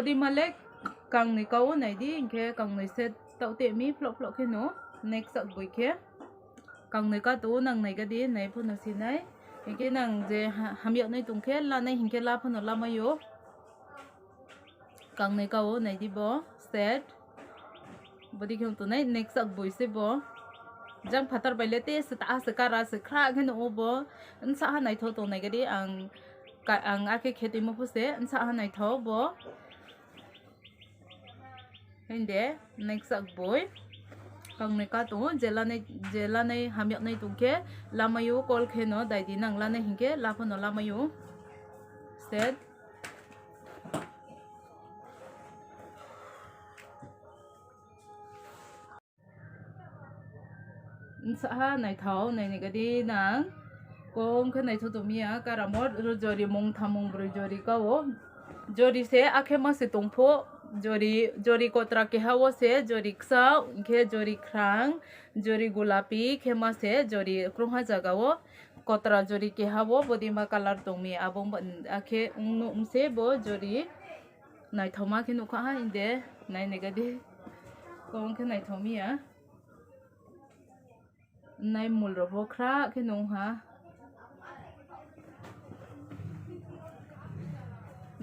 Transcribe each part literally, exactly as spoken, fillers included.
Body male kangnwi kao naidi, hinkhe kangnwi se tau te mi phlok phlok khe no next sak bui khe kangnwi ka to nang nai gadi nai phano sinai. Hinkhe nang je ha-, hamyak nai tong khe lanai hinkhe la phano lamayo. Kangnwi kao naidi bo set. Body khe tongnai next sak bui se bo. Jang phatar bai le te se ta se kara se khra khe no bo. Nsa ha naithok tong nai gadi ang ka-, ang akhe khe twi mo phu se nsa ha naithok bo. Hinde next sak boi. Kangnwi ka tongo, je lanai, je lanai hamyak nai tong khe lamayo call khe no dai di nang lanai hinkhe la phano lamayo. Set. Nsa ha naithok nai nai gadi nang. Kong khe naithok tong miya karamo ro jori mung thamung broi jori kao. Jori se akhe ma se tongpho. Jori, jori kotra keha o se jori ksa, hinkhe jori khrang, jori gulapi khe ma se jori krungha jaga o. Kotra jori keha o body ma colour tong mi abo ba-, akhe wng se bo jori naithok ma khe nukha ha inde nai nai gadi. Kong khe naithok miya. Nai mul rok bo khra khe nung ha.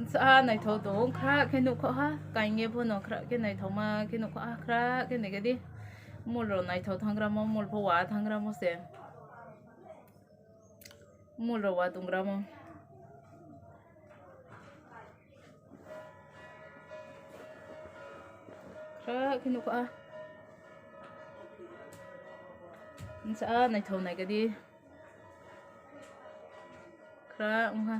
Sa naithok tong khra khe nukho ha. Kainge bono khra khe naithok ma khe nukho ha khra khe nai gadi. Mul rok naithok thangra mo mul pho wa thangra mo se. Mul rok wa tongra mo. Khra khe nukha. Nsa naithok nai gadi. Khra wngha.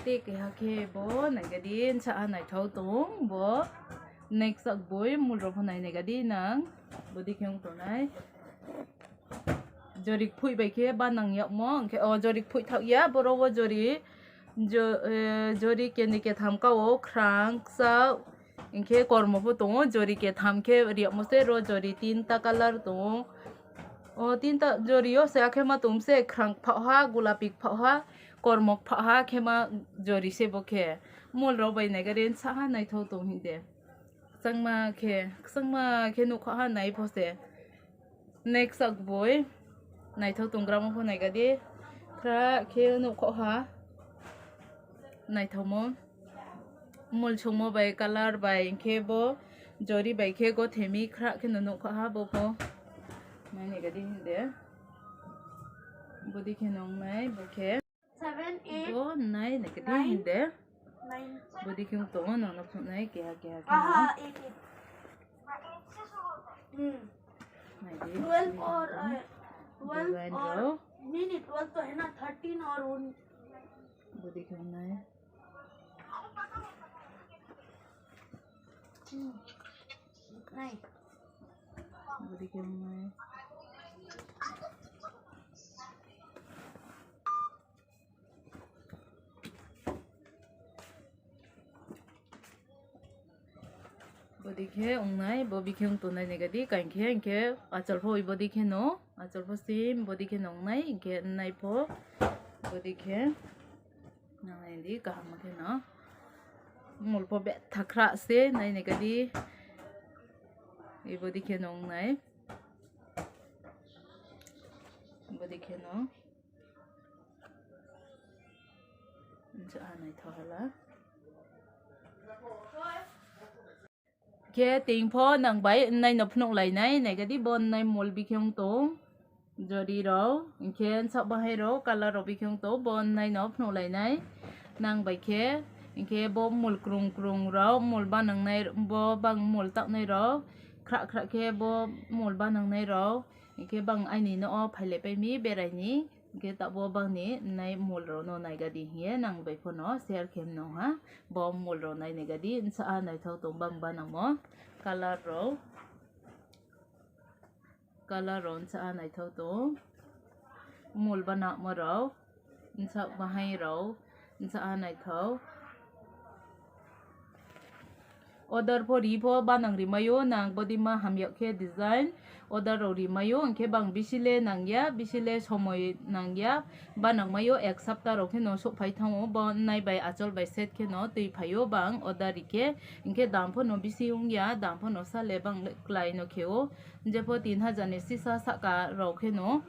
Te keha khe bo nai gadi nsa naithok tong bo. Next sak boi mul rok pho nai nai gadi nang. Body khe wng tongnai. Jorik phui bai khe ba nang yakmo, hwnkhe o jorik phui thak ya, boro o jori, jo-, eh, jori keni ketham ka o khrang kchak, hwnkhe kormo pho tongo, jori ketham khe riyakmo se ro jori tinta colour tongo. O tinta jori o se akhe ma tum se khrang phah ha, gulapi phah ha, kormo phah ha khe ma jori se bo khe. Mol rok bai nai gari sa ha naithok tong hinde. Kwchangma khe, kwchangma khe nukha ha nai pho se. Next sak boi naithok tongra mo pho nai gadi. Khra khe nukho ha. Naithokmo. Mul songmo bai colour bai hinkhe bo jori bai khe gothemi khra khe no nukha ha bo pho. Nai nai gadi hinde. Body khe nong nai bo khe. Seven, eight, bo nai nai khe nine, hinde. Nine. Body khe tongo, nono phunai keha keha khe. Aha, eight, eight. Hmm. Nai di. Twelve or, uh, twelve or, no, no, twelve to hai na, thirteen or one. Body khe nai. Hmm. Nai. Body khe nai. Body khe wngnai, bo bikhe wng tongnai nai gadi, kain khe hinkhe achal pho oi body khe no, achal pho sim body khe no wngnai, hinkhe wngnai pho body khe nangnai di kaham khe no. Mul pho betha khra se nai nai gadi, oi body khe no wngnai, body khe no. Nsa naithohala. Khe tingpho nang bai wngnai no phunuk lainai, naigadi bo wngnai mol bikhe wng tong. Jori rok, hinkhe nsak bahai rok, colour rok bikhe wng tong, bo wngnai no phunuk lainai. Nang bai khe, hinkhe bo mol krung krung rok, mol banangnai, bo bang mol taknai rok, khra khra khe bo mol banangnai rok, hinkhe bang aini no o phailai pai mi berai ni. Hinkhe tabuk bangni nai mol rok no naiga di hinkhe nang bai phano share khe mano ha. Bo mol rok nai naiga di, nsa a naithok tong bang banangmo. Colour rok, colour rok nsa a naithok tong. Mol banangmo rok, nsa bahai rok, nsa a naithok. Order pho ri pho banang rimaio, nang bodima hamya khe design order rok rimaio, hwnkhe bang bisi le nangya, bisi le somoi nangya, banang maio ek sapta rok kheno sok phai thango, bo nai bai achol bai set kheno twi phaio, bang order rikhe, hwnkhe dam phano bisi wngya, dam phano sale bang le kwlai no kheo, jepho tin hajar ni sisa saka rok kheno,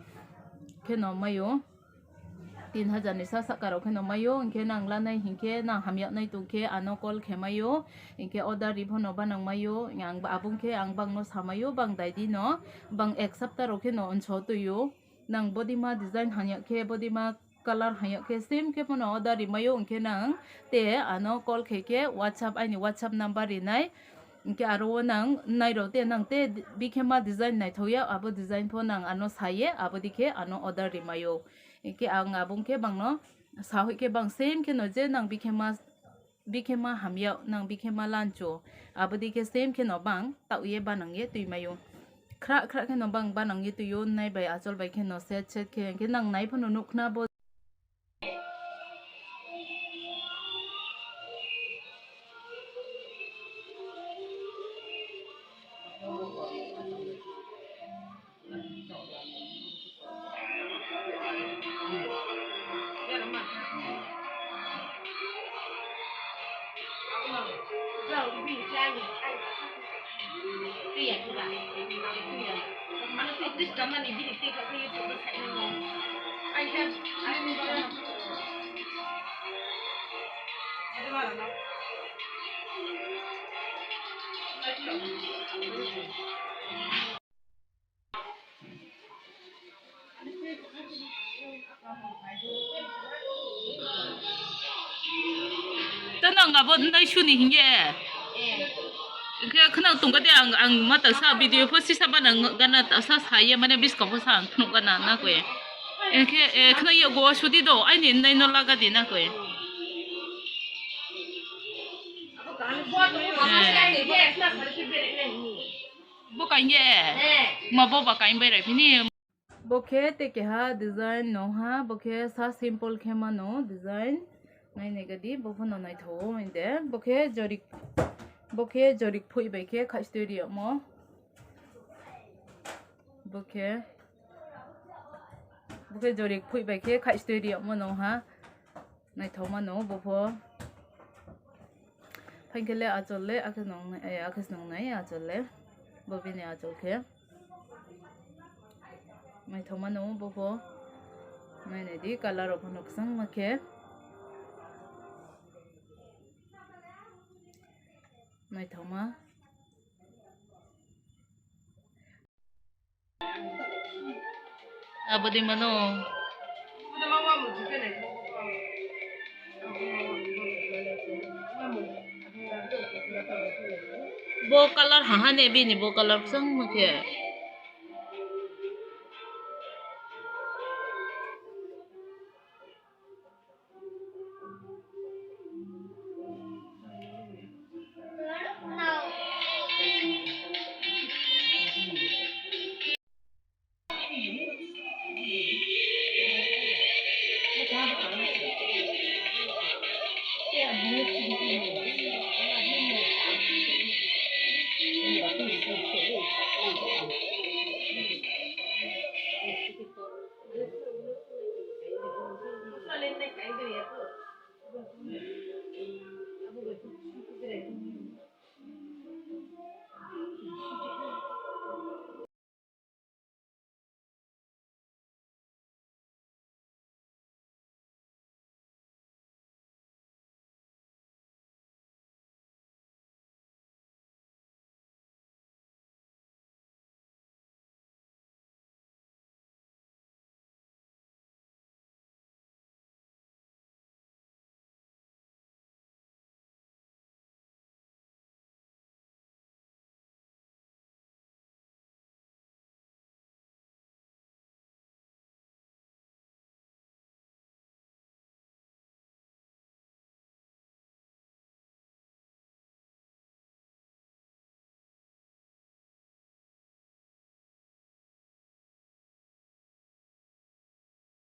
kheno maio. Tin hajar ni sa saka rok kheno maio, hwnkhe nang lanai hinkhe nang hamyaknai tongkhe ano call khe maio, hwnkhe order ri phano banang maio, ang abong khe ang bangno samaio, bang daidi no, bang ek sapta rok kheno onso twio, nang bodima design hamya khe, bodima color hamya khe, same khe phano order ri maio, hwnkhe nang te ano call khe khe WhatsApp, aini WhatsApp number rinai, hwnkhe aro o nang nairok te, nang te bikhe ma design naithokya, abo design pho nang ano saye, abo dikhe ano order ri maio. Hwnkhe ang abong khe bangno sahoi khe bang same kheno je nang bikhe ma, bikhe ma hamya, nang bikhe ma lancho, abo dikhe same kheno bang taoye banang ye twi maio. Khra khra kheno bang banang ye twio, nai bai achol bai kheno set set khe, hwnkhe nang nai phano nukhna bo. Tano ang abo nai suni hingye. Hingke khwnang tongkha de ang, ang mata sa video pho sisa bana gana sa saya mane biskang pho sa ang khwnang gana na kwe. Hingke, eh, khwnang yo go sudi do, aini nai no laga di na kwe. Eh. Bo kain ye. Ma bo ba kain bai rai phini. Bo khe te keha design no ha, bo khe sa simple khe mano design. Nai nai gadi, bo phano naithogo hinde. Bo khe jorik, bo khe jorik phui bai khe khaistoi riyamo. Bo khe, bo khe jorik phui bai khe khaistoi riyamo no ha. Naithok mano bo pho. Phaikhe le achol le, akhe nong nai, eh, akhe se nong nai achol le. Bo bini achol khe. Naithok mano bo pho. Nai nai di, color rok phano kwchangma khe. Naithokma. Abo di mano. Bo color haha ne bini bo color kwchangma khe.